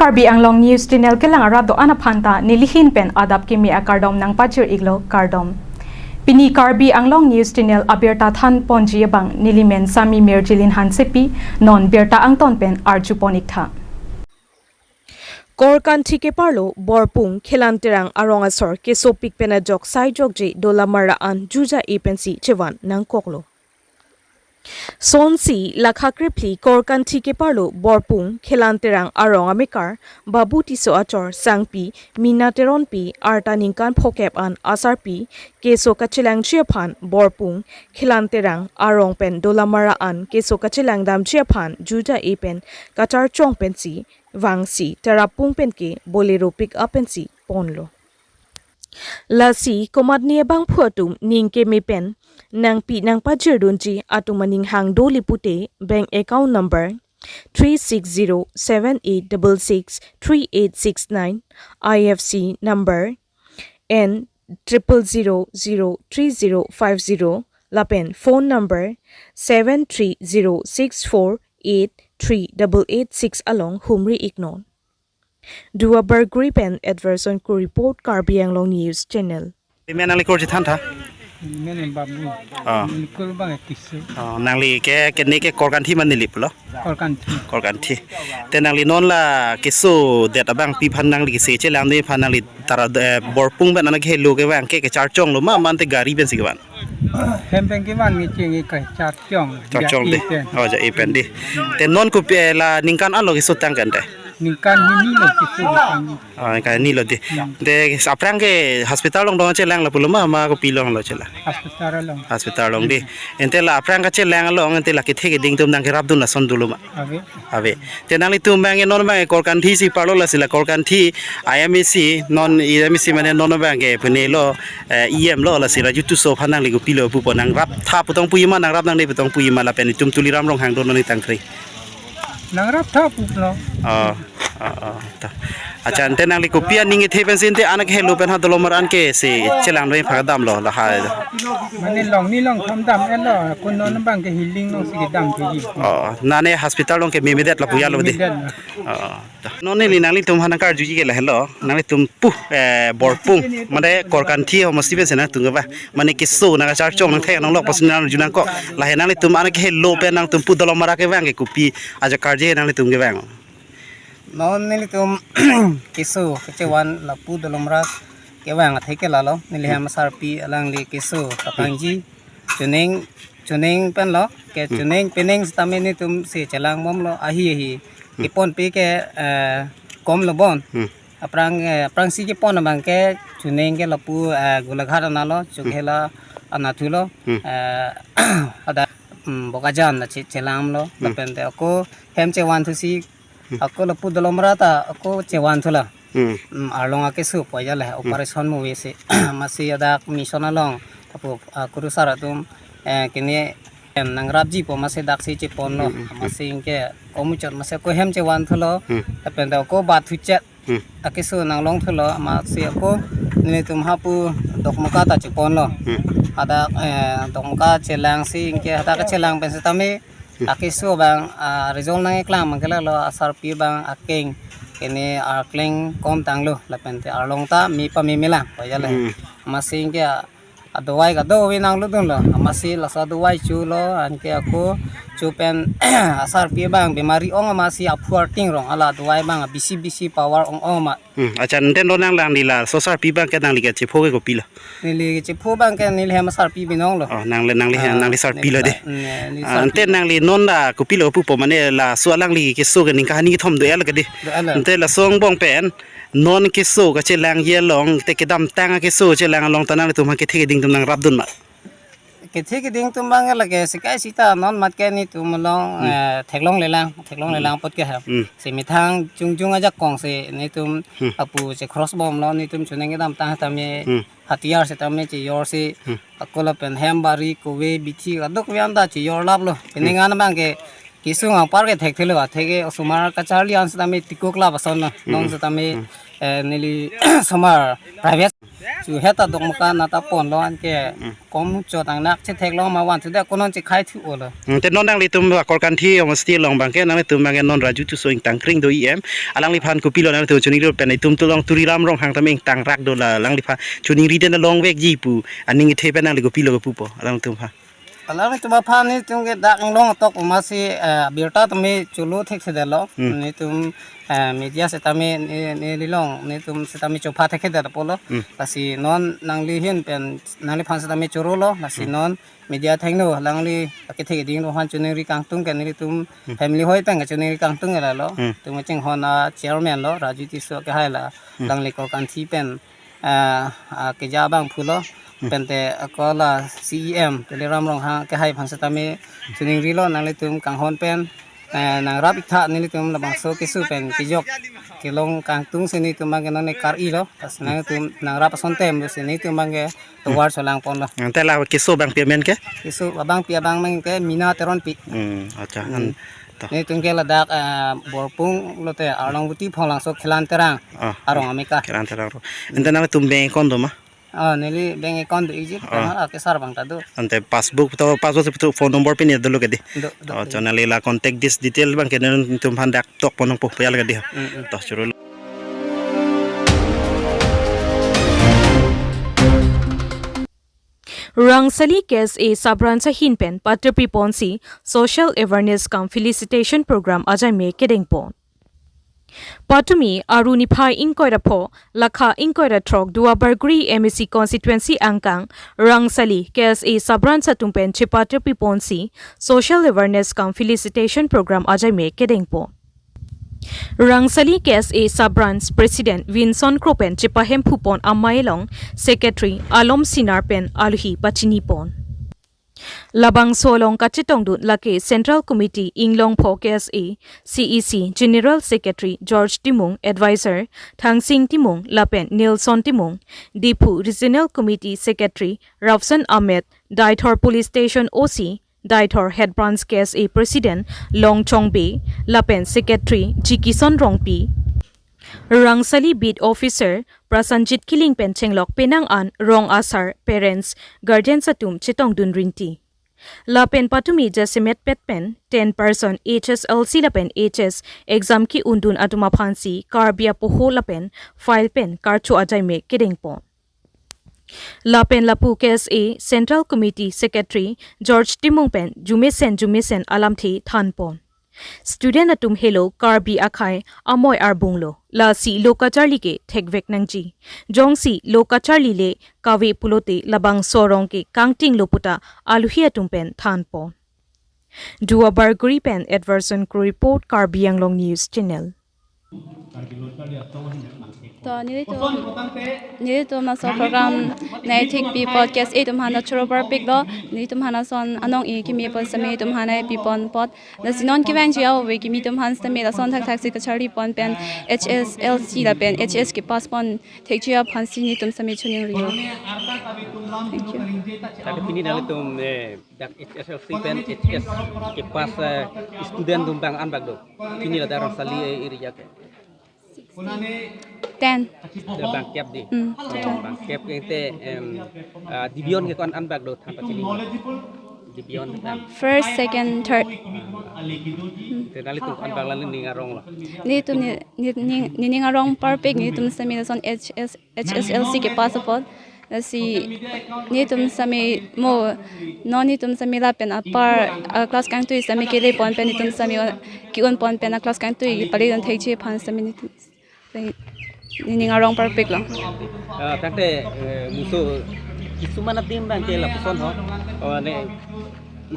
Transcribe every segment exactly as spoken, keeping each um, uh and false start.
Karbi Anglong News Channel kelang arat do-an aphan ta nelihin pen adap kimi akardom nangpajir iklo, kardom. Pini Karbi Anglong News Channel abirta than ponji abang nelimen Sami Mirjilin Hansepi, non birta angton pen arju pon iktha. Korkanthi keparlo Borpung Khilan Terang arong asor kesopik pen ajok saijokji dolamara an juja-e pensi chevan nangkoklo. Sonsi lakha krephli Korkanthi keparlo Borpung Khilan Terang arong amekar Babu Tisso achor sangpi Mina Teronpi arta ningkan phokep an asarpi keso kachelangji aphan Borpung Khilan Terang arong pen dolamara an keso kachelang damji aphan juja-e pen kacharchong pensi vangsi tarapung penke Bolero pick up pensi ponlo. Lasi komatne abangphu atum ning keme pen nangpi nangpajirdunji atum aning hang doli pute bank account number three six zero seven eight double six three eight six nine, I F C number N triple zero zero three zero five zero, lapen phone number seven three zero six four eight three double eight six along humri iknon. Duar Bagori pen Edverson Kro report, Karbi Anglong News Channel. Neli men nangli korji than tha? Neli men Babu. Ah. Neli kur bang Tisso. Ah, nangli ke, ke ne ke Korkanthi ma neli pulo? Korkanthi. Korkanthi. Te nangli non la keso det abangpi aphan nangli kese chelang de aphan nangli tara, eh, Borpung pen anak helo kevang ke kacharchonglo ma mate gari pensi kevan? Hem pen kevan nge cheng ke kacharchong. Charchong de. Jaki pen. Oh, ja-e pen de. Te non kopi, eh, la ningkan anlo keso tang kan te? Ningkan hini lo keso tang. Ah, ningkan hini lo de. Hmm. Te aphrang ke hospital along dong chelang lapulo ma, ma kopi along lo chelang? Hospital along. Hospital along de. Ante la aphrang kachelang along ante la kethe keding atum nangkerapdun ason dolo ma? Ave. Ave. Te nanglitum abang non abang Korkanthi si parlo, lasi la Korkanthi I M A C, non I M A C mane non abang ke pune lo, eh, E M lo, lasi Raju Tisso aphan nangli kopilo pupo, nangrap tha pu tong puji ma, nangrap nangne pu tong puji ma lapen itum Tuliram Ronghang do non ni tangkri? Nangrap tha pulo. Oh, oh, oh, ta. Accha, ante nangli kopi aning kethe pensi ante anak helo pen ha dolamara an kese chelang doi phak damlo lahai? Mane long ni long thom dam-etlo, kun non abang ke healing alongsi kedam thuji. Oh, nane hospital along ke memedet lapu-etlo de. Memedet lo. Oh, ta. Non neli nanglitum aphan nangkarjuji ke lahelo, nanglitum pu, eh, Borpung mane Korkanthi homosti pensi nangtum kevang, mane keso nangkacharchong nangthek nanglok pusi nang arju nangkok. Lahai nanglitum anak helo pen nangtum pu dolamara kevang ke kopi ajat karje nanglitum kevang? Non nelitum keso kachevan lapu dolamara kevang athe ke lalo, neli hem asarpi alangli keso kapangji, chuning, chuning pen lo, ke Hmm. chuning pening sitame netum si chelang bomlo, ahi ahi. Hmm. Kepon pi ke, eh, kom lo bon. Hmm. Aphrang, eh, aphrangsi kepon abang ke chuning ke lapu, eh, Golaghat analo, Hmm. Chokhela anatthu lo, Hmm. eh, hadak, mm, Bokajan na che-, chelang lo, Hmm. lapen te ako hem chevan thusi, Hmm. ako lapu dolamara ta ako chevan thulo. Hmm. Mm, arlong akeso pu ajat le, Hmm. operation mo vesi. Amatsi hadak mission along apu, ah, kurusar atum, eh, kene, em, nangrapji pu amatsi daksi cheponlo. Hmm, hmm, hmm. Amatsi anke komuchot amatsi ako hem chevan thulo. Hmm. Lapen te ako bathutchet Hmm. akeso nanglong thulo, amatsi ako nelitum hapu Dokmoka ta cheponlo. Hmm. Hadak, eh, Dokmoka chelangsi anke hadak chelang pen sitame Hmm. akeso abang, ah, result nangkeklang abang ke lalo asarpi abang akeng kene arkleng kom tanglo lapen te arlong ta me pame melang pu ajat le. Hmm. Amatsi anke, ah, adawai kadokave nanglutdunlo, amatsi laso adawai cholo, anke ako cho pen asarpi abang bemari ong amatsi aphu arting rong hala adawai abang bisi bisi power ong ong ma. Hmm, accha, ante non nang nangli laso sarpi abang ke nangli kachepho ke kopilo? Neli kachepho abang ke neli hem asarpi binong lo. Oh, nangli, nangli hem, Ah, nangli sarpi lo de. Neli, neli Ah, sarpi. Ante nangli non la kopilo pupo mane laso alangli keso ke ningkan hini kethom do-etlo ke de. Do-etlo. Ante laso angbong pen non keso kachelangji along te kedamtang akeso chelang along ta nanglitum aphan kethe keding atum nangrapdun ma? Kethe keding atum abang ke lake sekai sita non mat ke netum along, Hmm. eh, theklonglelang, theklong Hmm. lelang apot ke ha. Hmm. Si methang chungjung ajakong si netum Hmm. apu che cross bomlo, netum chuning kedamtang tame Hmm. hatiyar sitame chejorsi Hmm. ako lapen hem bari kove bithi kadokave anta chejor laplo. Pini Hmm. ngan abang ke kesung apar ke thekthelo, atheke osomar kacharli an sitame tikuk lap ason lo. Hmm. Non sitame, Hmm. eh, neli osomar private Chu heta dok maka nata ponlo anke Hmm. kom chot angnak chethek lo ma wan chude konon chekhai thu olo. Hmm, te non nanglitum Korkanthi Homosti along abangke nanglitum abangke non Raju Tisso ingtang kring do E M. Alangliphan kopilo nanglitum choningri pen itum tulong Tuliram Ronghang tame ingtang rak do la alangliphan choningri den along vekji pu aning ithe pen nangli kopilo kopupo alanglitum aphan. Alanglitum aphan netum ke dak inglong tok masi, eh, birta tame cholo thekthedetlo. Hmm. Netum, eh, media setame ne, nelilong netum setame chopha thekthedet apotlo. Hmm. Lasi non nangli ahin pen nangliphan setame chorolo. Lasi Hmm. non media thengno alangli akethe keding aphan choningri kangtung ke nelitum Hmm. family hoi pen choningri kangtung ke lalo. Hmm. Tum chinghon a chairman lo Raju Tisso kehai la Hmm. alangli Korkanthi pen, ah, ah, keja abang pulo. Hmm. Pente ako la C E M Tuliram Ronghang kehai aphan setame choningrilo nanglitum kanghon pen, eh, nangrap iktha nelitum labangso keso pen kejok kelong kangtung si netum abangke non ne kar-ilo. Pas nangtum nangrap ason tem si netum abangke tovar cholang ponlo. Ante la keso abangpi amen ke? Keso abangpi abang abangke Mina Teronpi. Hmm, acha. Hmm. An, to. Netum ke ladak, eh, Borpung lote Arlongbuti Phonglangso Khilan Terang Ah. arong ameka. Khilan Terang arong. Ante nangtum bank account do ma? Ah, neli bank account do ijit, Ah. ah, kesar abang ta do. Ante passbook to, passbook to phone number pine dolo ke di. Do, do. Oh, chonali la contact this detail abangke netum aphan dak tok ponong po payal ke di. Mm, mm. To choro. Rangsali K S A sub-branch ahin pen patirpi ponsi social awareness cum felicitation program ajai me kedeng pon. Patumi Aru niphai ingkoi ra pho, lakha ingkoi ra throk Duarbagori M A C constituency angkang Rangsali K S A sub-branch atum pen chepatirpi ponsi social awareness cum felicitation program ajai me kedeng pon. Rangsali K S A sub-branch president Vinson Kro pen chepahemphu pon amei along secretary Alom Sinar pen alohi pachini pon. Labangso along kachetongdun lake Central Committee inglong pho K S A, C E C, General Secretary George Timung, Advisor Thangsing Timung lapen Nelson Timung, Diphu Regional Committee Secretary Rafsan Ahmed, Deithor Police Station O C, Deithor Head Branch K S A President Longchong Bey lapen Secretary Jikison Rongpi, Rangsali Beat Officer Prasanjit Killing pen chenglok penang an rong asar, parents, guardians atum chetongdun rinti. Lapen patumi jasemet pet pen ten percent H S L C lapen H S exam ke-undun atum aphansi Karbi apoho lapen file pen karcho ajai me kedeng pon. Lapen lapu K S A Central Committee Secretary George Timung pen jumesen jumesen alamthe than pon. Student atum helo Karbi akhei amoi arbung lo. Lasi lo kacharli ke thekvek nangji. Jongsi lo kacharli le kave pulote labangso arong ke kangting lo pu ta alohi atum pen than pon. Duarbagori pen Edwardson Kro report, Karbi Anglong News Channel. To nelitum, nelitum laso program nai thik pi podcast atum aphan ta choro parpik lo, nelitum aphan lason anong-e kimi pon sitame nelitum aphan nai pi pon apot. Lasi non kevangji ave kimi atum aphan sitame lason thakthak si kacharli pon pen H S L C lapen H S kepass pon thekji aphansi nelitum sitame choningrilo. Thank you. Tapi pini nanglitum, eh, dak H S L C pen H S kepass, eh, student atum abang an bak do. Pini ladak Rangsali, eh, area ke. Ten. Ya, bangkep di. Hmm, Oh, ten. Bangkep ke te, em, ah, dibion ke ko-an an bak do than pachini. Dibion ke. First, second, third. Te nanglitum ko-an bak la nening arong lo. Nelitum ne, ne, ne, nening arong parpik nelitum sitame lason H S, H S L C kepass apot. Lasi nelitum sitame mo, non nelitum sitame lapen apar, ah, class kangtui sitame kele pon pen nelitum sitame ke-un pon pen a class kangtui pale don thekji aphan sitame nelitum nening arong parpik lo. Ah, tangte, eh, muso kisuman adim abang ke lapuson ho. Oh, ne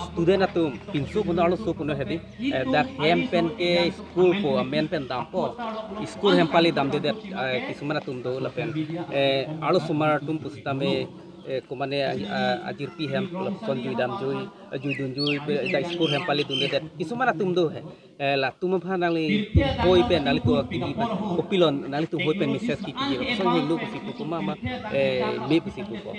student atum pinso puno arloso puno hedi. Eh, dak hem pen ke school po amen pen dampo. School hem pali damdedet, eh, kisuman atum do lapen. Eh, arlosomar atum pusitame, eh, komane, ah, ajirpi hem lapuson jui damjui, eh, jui dunjui, pe, dak school hem pali dundedet. Kisuman atum do he. Eh, latum aphan nanglitum hoi pen, nanglitum akini pen, kopilo nanglitum hoi pen message kiki, lapuson hingno pusi pu ko ma ma, eh, me pusi pu ko.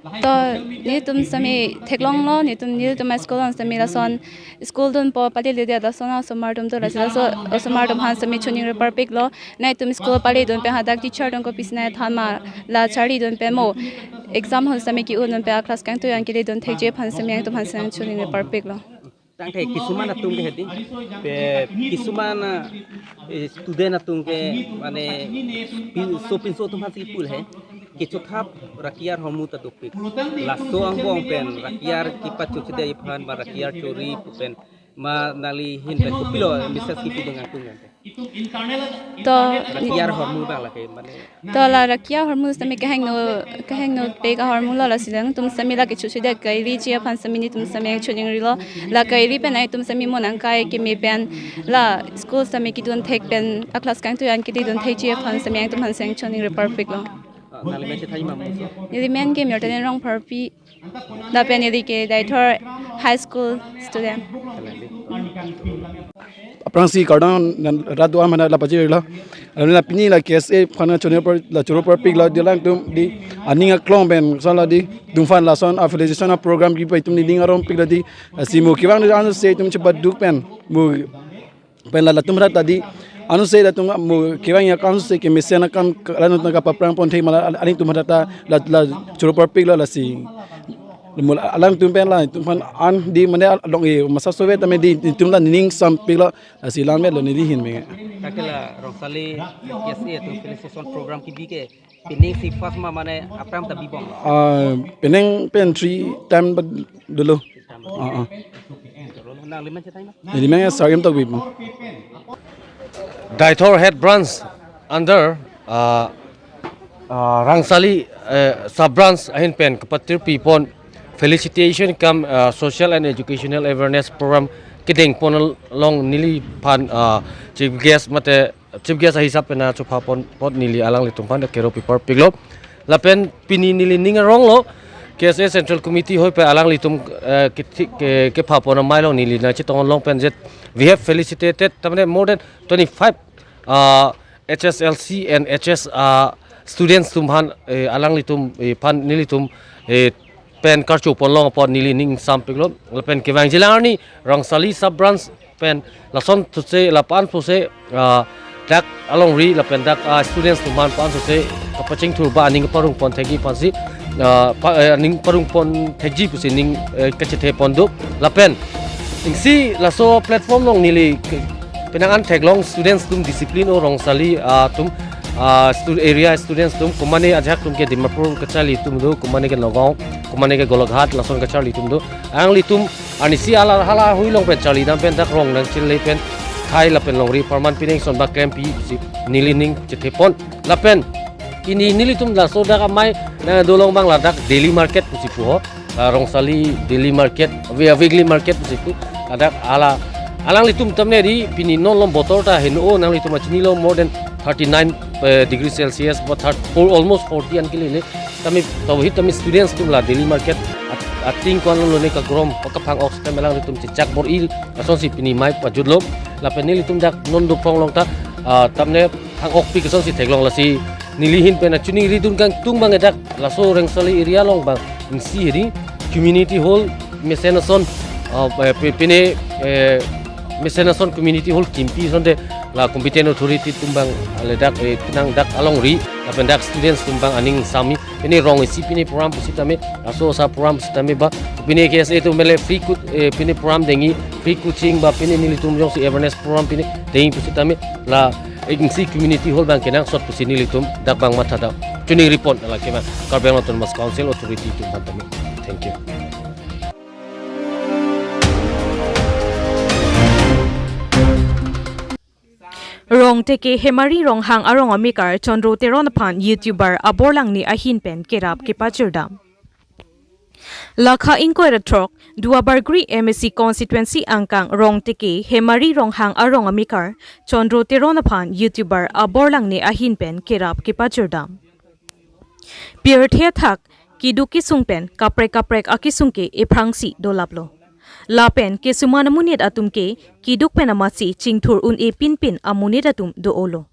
To netum sitame theklonglo, netum netum school an sitame lason school dunpo pali lidi lason osomar atum do, lasi laso osomar atum aphan sitame choningri parpiklo. Netum school palidun pen hadak teacher atum kopisi nangthanma, la charlidun pen mo exam ahut sitame ke-undun pen a-class kangtui an keledun thekji aphan sitame nangtum aphan sitame choningri parpiklo. Tangte kisuman atum ke hedi, pe kisuman, eh, student atum ke mane pin-, sopinso atum aphan si pul he. Kechothap rakiar ahormu ta dopik. Laso angbong pen rakiar kepachochedetji aphan ba rakiar chori pu pen ma nangli ahin pen kopilo message kipi deng atum kan. To rakiar ahormu abang lake mane. To la rakiar ahormu sitame kehingno, kehingno pek ahormu lo, lasi nangtum sitame la kechochedet ke-iriji aphan sitame netum sitame choningrilo. La ke-iri pen nangtum sitame mo nangkai keme pen la school sitame kedun thek pen a-class kangtui an keledun thekji aphan sitame nangtum aphan sitame choningri parpiklo. Ah, nangli men chethanji ma muso? Neli men ke Mirtane Rongpharpi. Lapen neli ke Deithor High School student. Aphrangsi kardom rat do-an aphan la pajirlo. Lapen la pini la K S A aphan choningri par, la choro parpiklo, di alangtum di aning aklong pen sala di dungphan lason a-felicitation a-program kipu itum di ning arompiklo di, lasi mo kevang di anutsi itum chepaduk pen mo pen la latum rat ta di anutsi latum mo kevang ya anutsi kemesen akam ka-, latum ta kapaprang pon thek ma la alangtum rat ta la, la choro parpiklo, lasi mo alangtum pen latum aphan an di mane along e masa sove tame di itum la ning sampiklo, lasi lam lo neli ahin pen. Kake la Rongsali K S A atum felicitation program kibi ke pining si first ma mane aphrang ta bibomlo? Ah, pining pen three time ba dolo. Ah, ah. Nangli men chethanji ma? Neli men Sargim Tokbi. Deithor Head Branch under, ah, ah, Rongsali, eh, Sub Branch ahin pen kepatirpi pon felicitation cum, ah, social and educational awareness program kedeng pon along neliphan, ah, chief guest mate chief guest ahisap pen nangchepha pon apot neli alanglitum aphan kero pi parpiklo. Lapen pini neli ning aronglo, K S A Central Committee ahoi pen alanglitum, eh, ke, ke, kepha pon amei along neli nangchetong long pen je we have felicitated, tamane more than twenty-five, uh, H S L C and H S, uh, students atum aphan, eh, alanglitum, eh, aphan nelitum, eh, pen karcho pon long apot neli ning sampiklo. Lapen kevangjilang arni Rongsali Sub Branch pen lason thuse lapu-an thuse, ah, dak alongri lapen dak, ah, students atum aphan pu-an thuse kapachingthur ba aning parong pon thekji aphansi, ah, pa, eh, aning parong pon thekji pusi ning, eh, kachethe pon do. Lapen isi laso platform along neli ke-, penang an theklong students atum discipline o Rongsali, ah, atum, ah, stu-, area students atum komane ajahak atum ke Dimapur kacharli atum do, komane ke Nagaon, komane ke Golaghat lason kacharli atum do. Alanglitum arnisi hala hala hui along pen charlidam pen dak rong nangchele pen khai lapen longri apharman pining ason ba klempi si neli ning chethe pon. Lapen pini nelitum laso dak amei nangdolong abang ladak daily market pusi pu ho. La Rongsali daily market, we-, weekly market pusi pu. Ladak hala alanglitum tamne di pini non lom botor ta heno nanglitum achinilo more than thirty-nine, eh, degree Celsius, but thirty, for almost forty an kelele. Tame tawhid tame students atum la daily market at-, ating ko-an lone kagrom pakaphang-ok sitame alanglitum chechak bor-i asonsi pini amei pajutlo. Lapen nelitum dak non dophong along ta, ah, tamne phang-okpik asonsi theklong, lasi neli ahin pen choningridun kangtung abang dak laso Rongsali area along abang isi hedi community hall mesen ason, ah, pe-, pine, eh, mesen ason community hall kimpi asonte la competent authority atum abang le dak, eh, nang dak alongri lapen dak students atum abang aning sami pine rong isi pine program pusitame, laso osa program pusitame ba pine K S A atum mele free coach, eh, pine program dengji, free coaching ba pine nelitum jongsi awareness program pine dengji pusitame la agency community hall abang kenangsot pusi nelitum dak abang matha da. Choningri pon lake ma Karbi Anglong Autonomous Council authority atum aphan tame. Thank you. Rongteke Hemari Ronghang arong amekar Chandro Teron aphan YouTuber Aborlangne ahin pen kerap kepachirdam. Lakha ingkoi ra throk, Duarbagori M A C constituency angkang Rongteke Hemari Ronghang arong amekar Chandro Teron aphan YouTuber Aborlangne ahin pen kerap kepachirdam. Pirthe athak keduk kesung pen kaprek kaprek akesung ke ephrangsi dolaplo. Lapen kesuman amonit atum ke keduk pen amatsi chingthur un-e pinpin amonit atum do-olo.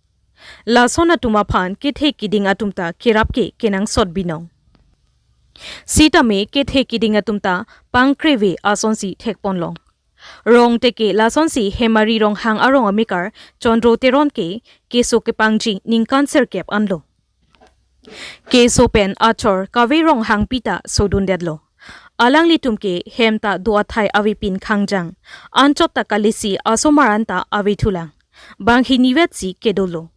Lason atum aphan kethek keding atum ta kerap ke kenangsot binong. Sitame kethe keding atum ta pangkreve asonsi thekponlong. Rongteke lasonsi Hemari Ronghang arong amekar Chandra Teron ke keso kepangji ningkan sirkep anlo. Keso pen achor kave Ronghangpi ta sodundetlo. Alanglitum ke hem ta do athai avepin khangjang. Anchot ta kalisi asomar an ta avethulang. Banghini vetsi kedolo.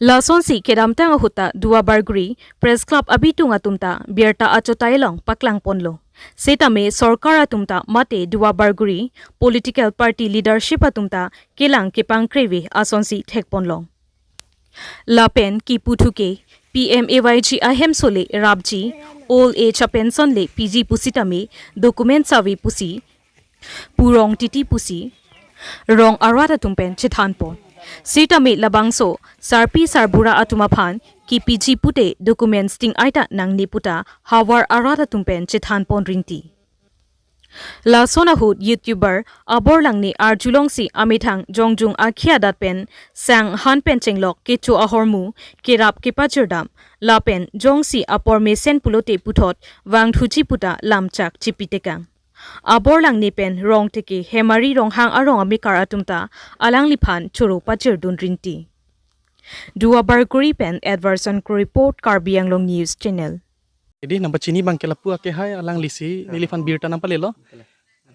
Lasonsi kedamtang ahut ta Duar Bagori Press Club abitung atum ta birta achotai along paklangponlo. Sitame sorkar atum ta mate Duar Bagori political party leadership atum ta kelang kepangkreve asonsi thekponlong. Lapen kiputhu ke P M A Y G ahemso le rapji, old age pension le piji pusitame document save pusi purong titi pusi rong arat atum pen chethanpon. Sitame labangso sarpi sarbura atum aphan kipiji pute documents ting aita nangne puta havar arat atum pen chethanpon rinti. Lason ahut YouTuber Abor Langne arjulongsi amethang jongjung akhei adat pen sang han pen chenglok kecho ahormu kerap kepachirdam lapen jongsi apor mesen pulote puthot vangthuji puta lamchak chipitekang. Abor Langne pen Rongteke Hemari Ronghang arong amekar atum ta alangliphan choro pachirdun rinti. Duar Bagori pen Edwardson Kro report, Karbi Anglong News Channel. Edi number chini abang ke lapu ake hai alanglisi neliphan birta nangpalelo.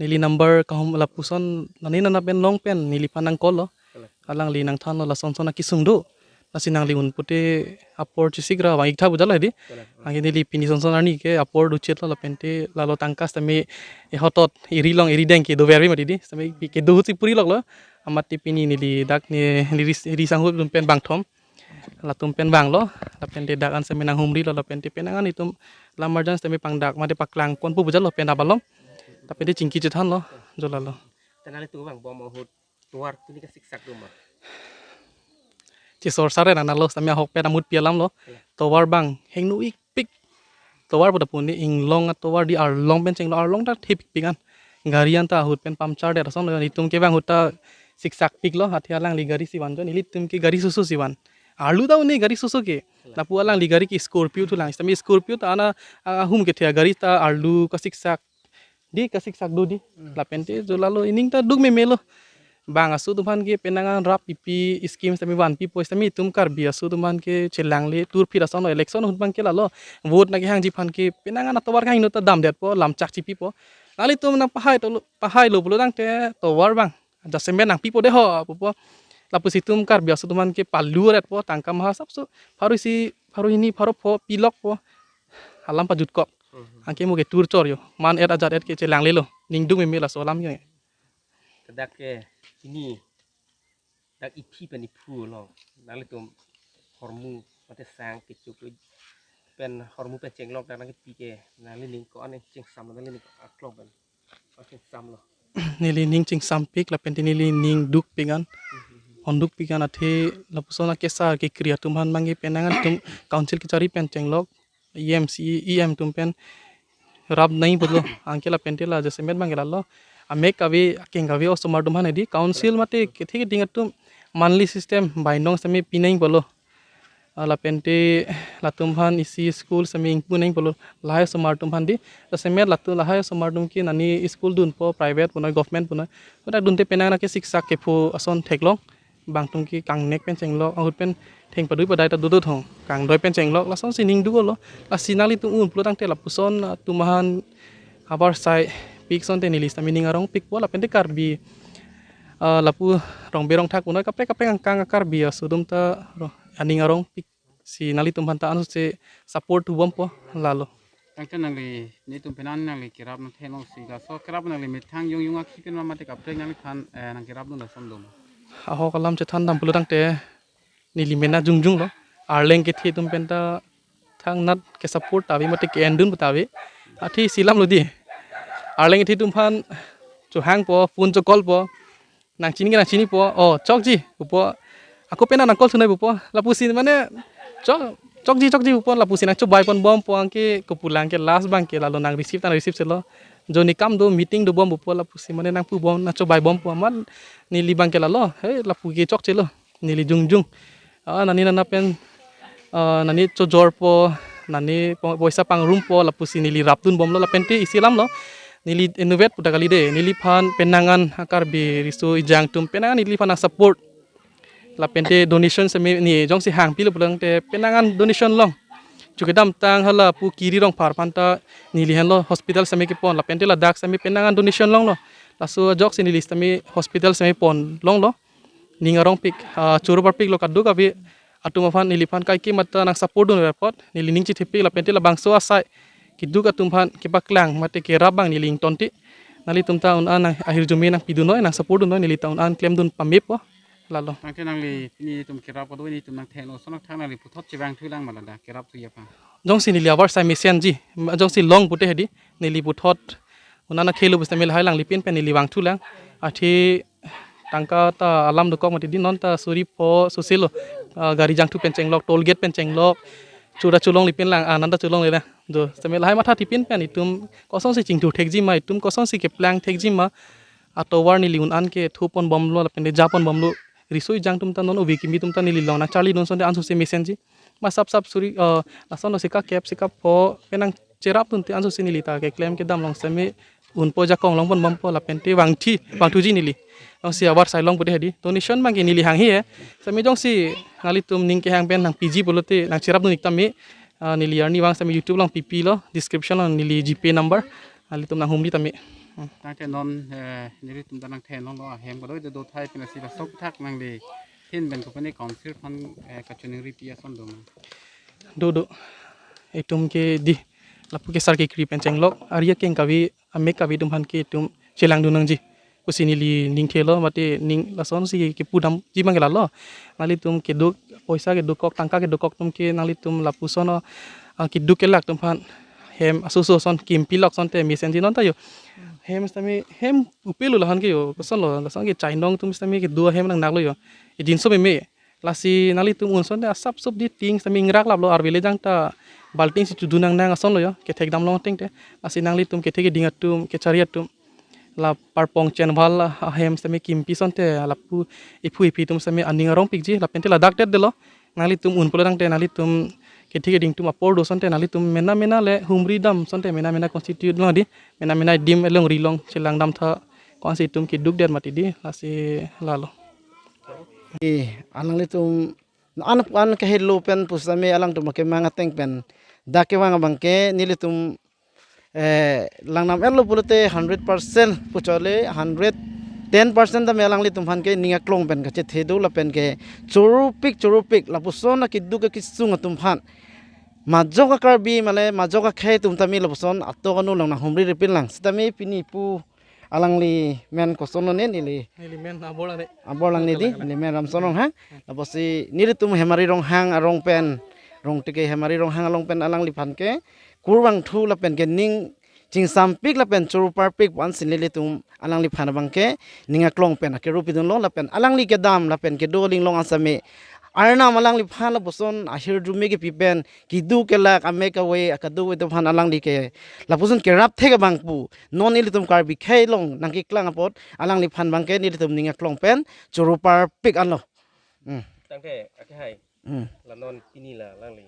Neli number kahum lapuson nani nana pen long pen neliphan nang call lo. Alangli nangthanlo lasonson akesung do. Lasi nangli un pute apor chesik ra vang-ik tha pu jalo edi. Anke neli pini sonson arni ke apor duchet lo lapente lalo tangka sitame ehotot eri long eri deng ke dover vi mati di. Sitame pi kedo ahutsi puri loklo. Amat ti pini neli dak ne neli ris, ri sanghu atum pen bangthom. Latum pen vanglo, lapente dak an sitame nanghumrilo, lapente penang an itum lam arjan sitame pangdak mate paklangponpo pu jalo pen abalom. Lapente chingki chethanlo, jolalo. Tenang itu bang, bom ahut tovar tuni kasiksak do ma? Chisor sare nanalo, sitame ahok pen amut pi alamlo. Tovar bang hengno-ik pik. Tovar pu ta puni inglong atovar di, arlong pen chenglo, arlong ta thepik pik an. Gari an ta ahut pen puncture det ason lo, itum ke bang ahut ta siksak piklo, athe alangli gari si van jo, nelitum ke gari soso si van. Arlu ta un-e gari soso ke. Lapu alangli gari ke Scorpio thulang, sitame Scorpio ta ana, a, ahum kethe agari ta arlu kasiksak. Di kasiksak do di. Lapente jolalo ining ta duk memelo. Bang aso atum aphan ke penang an rap pipi scheme sitame vanpipo, sitame itum Karbi aso atum aphan ke chelangle turphit ason lo, election ahut abang ke lalo. Vote nangkehangji aphan ke penang an atovar kahingno ta damdetpo, lamchak chipipo. Nanglitum nangpahai tolo, pahailo pulo tangte tovar bang jasemet nangpipo de ho pupo. Lapusi itum Karbi aso atum aphan ke palu aretpo, tangka maha sapso pharo isi, pharo hini, pharo pho pilokpo. Alam pajutkok. Anke mo ke tur chor jo. Man et ajat et ke chelanglelo. Ning duk meme laso alam ke. Dak ke chini dak iphi pen iphu lo. Nanglitum hormu mate sang kecho pen hormu pen chenglok dak nangkepi ke nanglining ko-an chingsam, nanglining ko aklong pen chingsam lo. Neli ning chingsam pik lapente neli ning duk pik an. Honduk pik an athe lapuson akesar kekri atum aphan abang ke penang an itum council kechari pen chenglok. E M, C E, E M atum pen rap nangji pulo, anke lapente la jasemet abang ke lalo. Amek kave, akeng kave osomar atum aphan edi, council mate kethe keding atum monthly system bainong sitame pi nangji pulo. Ah, lapente latum aphan isi school sitame ingpu nangji pulo. Lahai osomar atum aphan di, jasemet latum lahai osomar atum ke nani school dunpo, private punoi, government punoi. Kodak dunte penang nangkesiksak kepho ason theklong. Bang atum ke kangnek pen chenglok, ahut pen theng padui padai ta dodot hong. Kangdoi pen chenglok, lasonsi ning duk-olo. Lasi nanglitum un pulo tangte lapuson, ah, atum aphan havar sai pik asonte neli sitame ning arong pikpo lapente Karbi, ah, lapu rongbe rongthak punoi kaprek kaprek angkang Karbi aso atum ta ro-, aning arong pik si nanglitum aphan ta ansose support thubompo lalo. Tangte nangli, netum penan nangli kerap nangthenlongsi laso kerap nangli methang yong yong akhi pen ma mate kaprek nangliphan, eh, nangkerapdun ason do ma? Ahok alam chethan dam pulo tangte neli mena jongjung lo. Arleng kethe atum pen ta thangnat ke support ta ave mate ke-endun ta ave. Athe isi alam lo di. Arleng kethe atum aphan chohangpo, phone cho-call po. Nangchini ke nangchinipo, oh, chokji, pupo. Ako pen nang call thunoi pupo. Lapusi mane, chok, chokji, chokji pupo, lapusi nangchobaiponbompo, anke kopulang ke last abang ke lalo nang receive ta nang receive selo. Joni kam do, meeting dobom pupo, lapusi mane nangpubom, nangchobaibompo, amat neli abang ke lalo, he, lapu ke chokchelo, neli jongjung. Ah, nani nana pen, ah, nani chojorpo, nani po- poisa pangrumpo lapusi neli rapdunbomlo lapente isi alamlo. Neli inutvet puta kalide, neliphan penang an a-Karbi riso ejang atum penang an neliphan nang support. Lapente donation seme ne jongsi hangpilo pulangte penang an donation long. Chu kedamtang hala Pu Kiri Rongphar aphanta neli henlo hospital seme kepon lapente ladak seme penang an donation longlo. Laso ajoksi neli seme hospital seme pon longlo. Ning arongpik, ah, choro parpiklo kadokave atum aphan neliphan kaike mata nang support dun apot neli ning chithepik lapente labangso asai keduk atum aphan kepaklang mate kerap abang neli ingtonte. Nanglitum ta un-an nang ahirjume nangpidun noi, nang support dun noi, neli ta un-an klemdun pamepo. Lalo. Tangte nangli pini itum kerap kado, nelitum nangthengno, sonok thang nangli puthot chevangthulang ma ladak kerapthu aphan. Jongsi neli avarsai mesenji, jongsi long pute hedi, neli puthot un-an akhelo pusitame lahai alanglipin pen neli vangthulang. Athe tangka ta alam dokok mati di, non ta suri pho soselo, ah, gari jangthu pen chenglok, toll gate pen chenglok, chura cholonglipin lang, ah, nanta cholongle lang. Do, sitame lahai mathathepin pen itum kosonsi chingthur thekji ma, itum kosonsi keplang thekji ma, atovar neli un-an kethuponbomlo lapente japonbomlo. Riso ejang atum ta non ove kimi atum ta neli long nangcharlidun asonte ansose mesenji. Ma sap sap suri, eh, lason lo sika kep sika pho penang cherapdunte ansose neli ta keklem kedam long seme unpo jakong longponbompo lapente vangthi vangthuji neli. Jongsi avarsai long pute hedi. Donation abangke neli hanghe. Seme jongsi nanglitum ning kehang pen nangpiji pulote nangcherapdun ik tame. Ah, neli arnivang seme YouTube along pipilo, description along neli GPay number. Nanglitum nanghumri tame. Hmm. Tangte non, eh, nelitum ta nangthenlo, ahem kado do thai pina si laso aputhak nangli hin pen kopine council aphan, eh, kachiningri pi ason do ma? Do do. Itum ke di lapu ke sar kekri pen chenglok, ari akeng kave, amek kave atum aphan ke itum chelangdun nangji pusi neli ning thelo mate ning lasonsi kepudamji abangke lalo. Nanglitum keduk poisa kedukok tangka kedukok atum ke nanglitum lapuson, ah, keduk kelak atum aphan hem asoso ason kimpi lok asonte mesenji non ta jo. Hem sitame hem upelo lahan ke jo. Kosonlo lason ke chainong atum sitame kedo ahem nang naklo jo. Ejinso meme. Lasi nanglitum un asonte asap sup di ting sitame ingrak laplo arve le jang ta balting si chudun nangnang asonlo jo. Kethek damlong tengte. Lasi nanglitum kethek keding atum, kechari atum. La parpong chenval ahem sitame kimpi asonte lapu iphu iphi atum sitame aning arongpikji lapente ladak det delo. Nanglitum un pulo tangte nanglitum kethek keding atum apor do asonte nanglitum mena mena le humri dam asonte mena mena constitute long di mena mena adim alongri along chelang damtha konsi itum keduk det mati di lasi lalo. Eh, alanglitum an an kahelo pen pusitame alangtum akemang ateng pen dak kevang abangke nelitum, eh, langnam-etlo pulote hundred percent pu chole, hundred ten percent tame alanglitum aphan ke ning aklong pen kachethe do lapen ke choropik choropik lapuson akeduk akesung atum aphan majok a-Karbi mane majok akhei atum tame lapuson atok anu along nanghumri ripin lang. Sitame pini pu alangli men kosonlo ne neli. Neli men Abor Langnedi. Abor Langnedi, neli men Ramson Ronghang. Lapusi nelitum Hemari Ronghang arong pen, Rongteke Hemari Ronghang arong pen alangliphan ke kurvangthu lapen ke ning chingsampik lapen choro parpik pu-ansi nelitum alangliphan abangke ning aklong pen akeru pidunlo lapen alangli kedam lapen kedo aling along asame Arnam alangliphan lapuson ahirjume kepi pen keduk kelak amek kave akadokave atum aphan alangli ke lapuson kerap thek abang pu non nelitum Karbi akhei along nangkeklang apot alangliphan abangke nelitum ning aklong pen choro parpik anlo. Hmm. Tangte, ake hai. Hmm. La non pini la alangli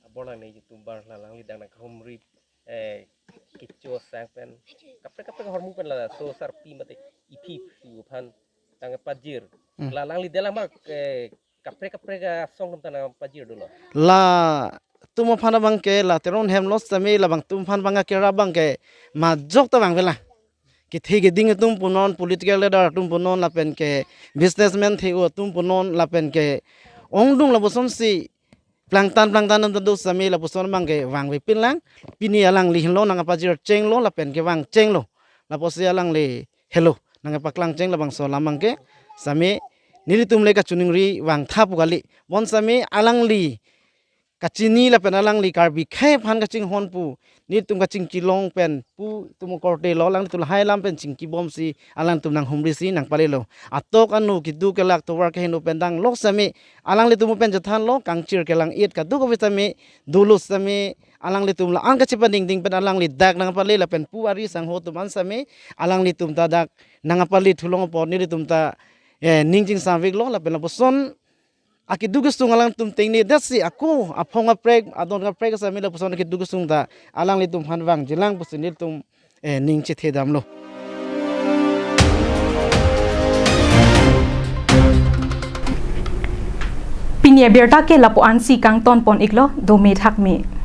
Abor Langnedi YouTuber la alangli dak nangkahumri, eh, kecho sang pen kaprek kaprek ahormu pen laso sarpi mate iphi iphi aphan nangpajir. Hmm. La alangli dela mak, eh, kaprek kaprek asong atum ta nangpajir dolo. Latum aphan abangke la Teron Hemlok sitame labangtum aphan abang akerap abangke majok ta vangve lang. Kethe keding atum punon, political leader atum punon lapen ke businessman the-o atum punon lapen ke ongdung lapusonsi plangtan plangtan atum ta do sitame lapuson abangke vangvepin lang. Pini alangli henlo nangpajir chenglo lapen ke vang chenglo. Lapusi alangli helo nangpaklang cheng labangso alam abangke sitame nelitum le kachiningri vangtha pu kali. Bonsitame alangli kachini lapen alangli Karbi akhei aphan kachinghon pu nelitum kachingki along pen pu itum korte lo, alangtum lahai alam pen chingkibomsi alangtum nanghumrisi nangpalelo. Atok anu keduk kelak tovar kaheno pen dang lok sitame alanglitum pen chethanlo, kangchir kelang-it kadokave sitame dolo sitame alanglitum la-an kachepadingding pen alangli dak nangpale lapen pu ari sangho atum an sitame alanglitum ta dak nangpale thulong apot nelitum ta, eh, ning chingsamveklo lapen lapuson akeduk kesung alangtum tengne, datsi ako aphong kaprek, adon kaprek asa mila puson akeduk kesung ta alanglitum aphan vangjilang pusi nelitum, eh, ning chethedamlo. Pini abirta ke lapu-ansi kangton pon iklo, dome thakme.